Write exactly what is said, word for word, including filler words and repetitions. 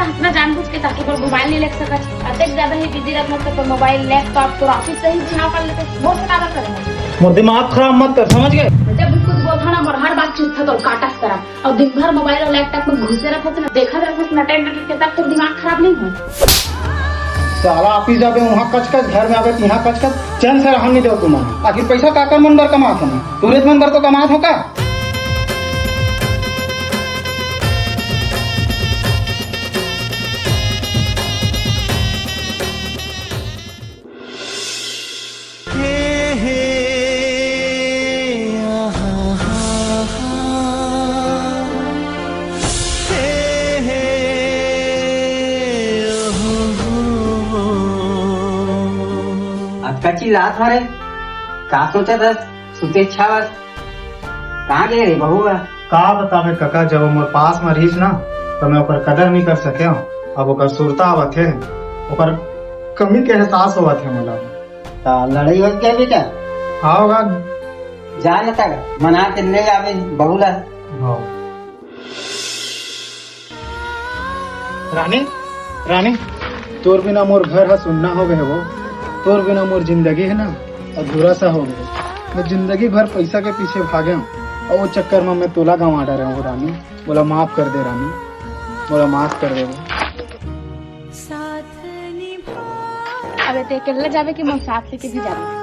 इतना जानबूझ के ताकि पर मोबाइल नहीं ले सकत। अतेक ज्यादा ही बिजी रहत, मतलब मोबाइल, लैपटॉप, तोर ऑफिस से ही छीनाव कर लेते। मोर से काबर करे? मोर दिमाग खराब मत कर, समझ गए? जब भी कुछ बोलता ना, मोर हर बात चुप था तो काटस करा। और दिन भर मोबाइल और लैपटॉप में घुसे रहते ना, देखा रहते ना, टेंट के, तब तो दिमाग खराब नहीं हो। साला ऑफिस जाबे वहाँ कचकच, घर में आबे तो यहाँ कचकच, चैन से रहन नहीं दो तुम। आखिर पैसा काकर मन बर कमात हो ना? टूरिस्ट मन बर तो कमात हो का? अतका चिल्लात हरे, का सोचत हस? सुते इच्छा बस। कहाँ गे रे बहू ह? का बतावे कका, जब वो मोर पास में रहिस ना, तो मैं ओकर कदर नहीं कर सके। अब ओकर सुरता आवत हे, ओकर कमी के एहसास होवत हे मोला। त लड़ाई होत गया बेटा? हाँ होगा। जा न तक मना के ले आवे बहू ला। हाँ। रानी, रानी, तोर बिना मोर घर ह सुन्ना हो गए वो। तोर बिना मोर जिंदगी है ना, अधूरा सा हो गए। मैं जिंदगी भर पैसा के पीछे भागे हूँ और वो चक्कर में मैं तोला गंवा डारे हूँ रानी। मोला माफ कर दे रानी, मोला माफ कर दे वो। साथ निभा। अबे ते अकेले जाबे कि मोर साथ लेके भी जाबे?